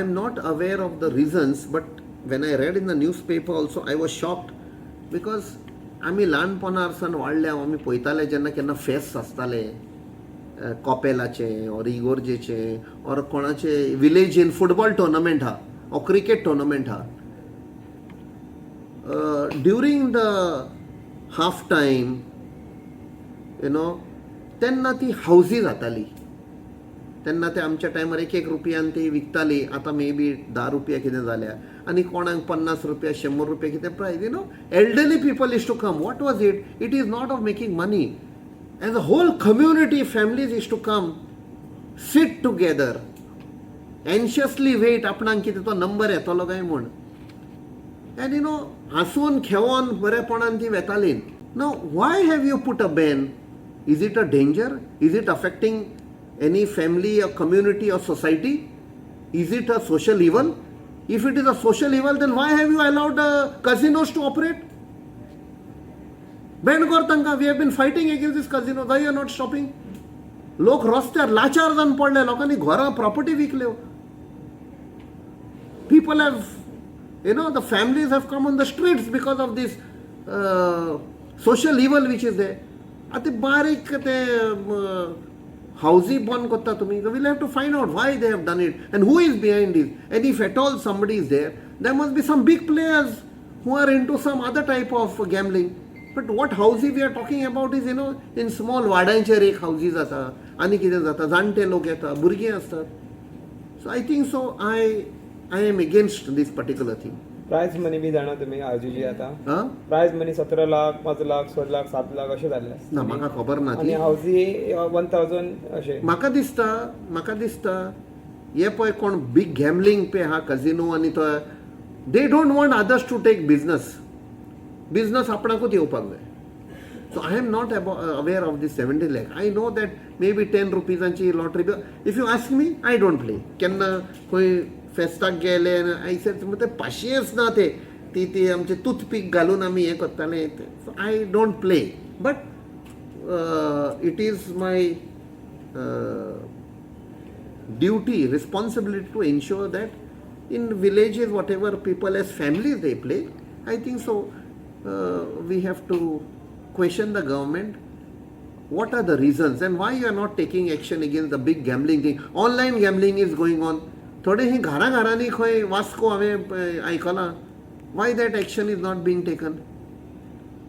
Am not aware of the reasons, but when I read in the newspaper also, I was shocked because आमी ल्हानपणार सान वाडल्या, आमी पळयताले जेन्ना केन्ना फेस्त आसताले कॉपेलाचें ऑर इगोर्जेचें ऑर कोणाचे विलेजीन फुटबॉल टोर्नामेंट आहा ऑर क्रिकेट टोर्नामेंट आहा, during the half time तेन्ना ती हावजी जाताली. तेन्ना ते आमच्या टायमार एक एक रुपयान ती विकताली. आतां मे बी 10 रुपया कितें जाल्या आनी कोणाक 50 रुपया, 100 रुपया कितें prize. Elderly people used to come. What was it? It is not of making money. As a whole community, families used to come, sit together, anxiously wait आपणाक कितें तो नंबर येतलो काय म्हूण. एंड you know हांसून खेळोन बरेपणान ती वेताली. Now, why have you put a ban? Is it a danger? Is it affecting any family or community or society? Is it a social evil? If it is a social evil, then why have you allowed casinos to operate? Ban कर तांकां. We have been fighting against this casino. Why you are not stopping? लोक रस्त्यार लाचार जावन पडले. लोकांनी घरां, property विकल्यो. People have you know the families have come on the streets because of this social evil which is there. आतां बारीक ते हावजी बंद करता तुमी. We'll have to find out why they have done it and who is behind this, and if at all somebody is there, there must be some big players who are into some other type of gambling. But what housie we are talking about is in small वाड्यांचेर एक हावजी जाता आनी कितें जाता, जाणटे लोक येता, भुरगीं आसतात. So I think so I am against this particular thing. Prize money बी जाणा तुमी आजूची आता? हां. प्रायज मनी 17 लाख, 5 लाख, 6 लाख, 7 लाख अशें जाल्ले. ना, म्हाका खबर ना आनी ती. हावजी 1000 अशें. म्हाका दिसता हे पळय कोण बीग गॅमलिंग पे आहा, कजिनो आनी तो, they don't want others to take business. Business आपणाकूच येवपाक जाय. So I am not aware of this 70 lakh. I know that maybe 10 रुपीजांची lottery. If you ask me, I don't play. केन्ना खंय फेस्ताक गेले I said ते पाशियेंस ना. ते ती ती आमचे टूथपीक घालून आमी हें करताले. So I don't play, but it is my duty, responsibility to ensure that in villages, whatever people as families they play, I think so. We have to question the government. What are the reasons and why you are not taking action against the big gambling thing? Online gambling is going on. थोडे ही घरा घरांनी खंय वास्को हांवें आयकलां. Why that action is not being taken?